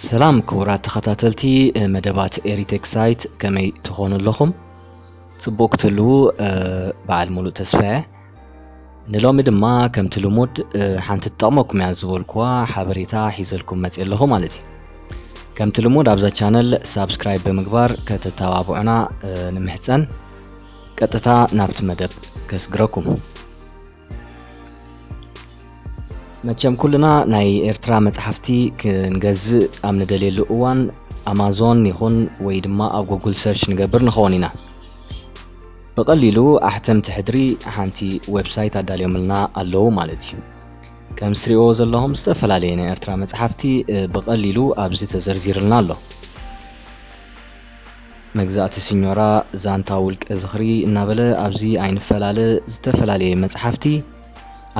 ሰላም ክቡራት ተኸታተልቲ መደባት ኤሪቴክ ሳይት፣ ከመይ ትኾኑ ኣለኹም? ጽቡቕ ክትህልዉ በዓል ሙሉእ ተስፋ እየ። ንሎሚ ድማ ከምቲ ልሙድ ሓንቲ ትጠቕመኩም እያ ዝበልኩዋ ሓበሬታ ሒዘልኩም መጽየ ኣለኹ ማለት እዩ። ከምቲ ልሙድ ኣብዛ ቻነል ሳብስክራይብ ብምግባር ከተተባብዑና ንምሕጸን። ቀጥታ ናብቲ መደብ ከስግረኩም። መቸም ኩልና ናይ ኤርትራ መጽሓፍቲ ክንገዝእ ኣብ ንደልየሉ እዋን ኣማዞን ይኹን ወይ ድማ ኣብ ጉግል ሰርች ንገብር ንኸውን ኢና። ብቐሊሉ ኣሕተምቲ ሕድሪ ሓንቲ ዌብሳይት ኣዳልዮምልና ኣለዉ ማለት እዩ። ከም ዝትሪእዎ ዘለኹም ዝተፈላለየ ናይ ኤርትራ መጽሓፍቲ ብቐሊሉ ኣብዚ ተዘርዚርልና ኣሎ። መግዛእቲ ሲኞራ፣ ዛንታ ውልቀ ዝኽሪ እናበለ ኣብዚ ኣይንፈላለ ዝተፈላለየ መጽሓፍቲ፣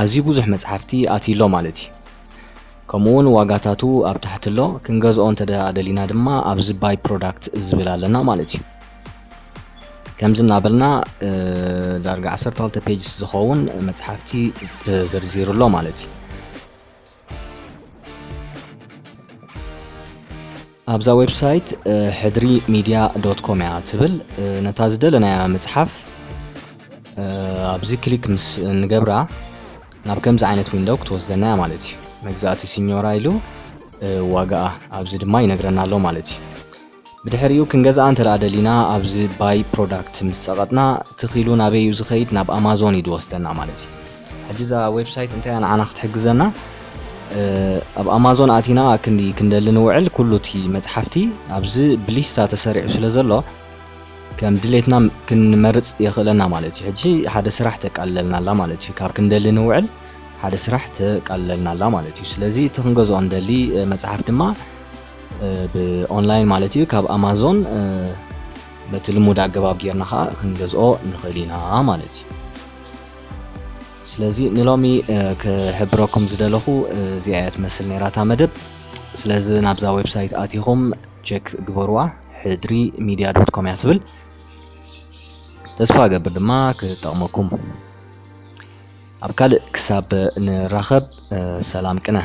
ኣዝዩ ብዙሕ መጽሓፍቲ ኣትዩ ኣሎ ማለት እዩ። ከምኡውን ዋጋታቱ ኣብ ታሕቲ ኣሎ። ክንገዝኦ እንተ ደኣ ደሊና ድማ ኣብዚ ባይ ፕሮዳክት ዝብል ኣለና ማለት እዩ። ከምዚ እናበልና ዳርጋ ዓሰርተ ክልተ ፔጅስ ዝኸውን መጽሓፍቲ ተዘርዚሩ ኣሎ ማለት እዩ። ኣብዛ ዌብሳይት ሕድሪ ሚድያ ዶት ኮም እያ ትብል። ነታ ዝደለናያ መጽሓፍ ኣብዚ ክሊክ ምስ ንገብራ ናብ ከምዚ ዓይነት ዊንዶው ክትወስደና እያ ማለት እዩ። መግዛእቲ ሲኞራ ኢሉ ዋጋኣ ኣብዚ ድማ ይነግረና ኣሎ ማለት እዩ። ብድሕሪኡ ክንገዝኣ እንተ ደኣ ደሊና ኣብዚ ባይ ፕሮዳክት ምስ ጸቐጥና ትኺሉ ናበይ እዩ ዝኸይድ? ናብ ኣማዞን እዩ ዝወስደና ማለት እዩ። ሕጂ እዛ ዌብሳይት እንታይ እያ ንዓና ክትሕግዘና? ኣብ ኣማዞን ኣቲና ክንዲ ክንደሊ ንውዕል ኩሉ እቲ መጽሓፍቲ ኣብዚ ብሊስታ ተሰሪዑ ስለ ዘሎ ከም ድሌትና ክንመርጽ የኽእለና ማለት እዩ። ሕጂ ሓደ ስራሕ ተቃልለልና ኣላ ማለት እዩ። ካብ ክንደሊ ንውዕል ሓደ ስራሕ ተቃልለልና ኣላ ማለት እዩ። ስለዚ እቲ ክንገዝኦ እንደሊ መጽሓፍ ድማ ብኦንላይን ማለት እዩ ካብ ኣማዞን በቲ ልሙድ ኣገባብ ጌርና ከዓ ክንገዝኦ ንኽእል ኢና ማለት እዩ። ስለዚ ንሎሚ ክሕብረኩም ዝደለኹ እዚኣ እያ ትመስል ነይራ እታ መደብ። ስለዚ ናብዛ ዌብሳይት ኣቲኹም ቸክ ግበርዋ። ሕድሪ ሚድያ ዶት ኮም እያ ትብል። ተስፋ እገብር ድማ ክጠቕመኩም። ኣብ ካልእ ክሳብ ንራኸብ ሰላም ቅነ።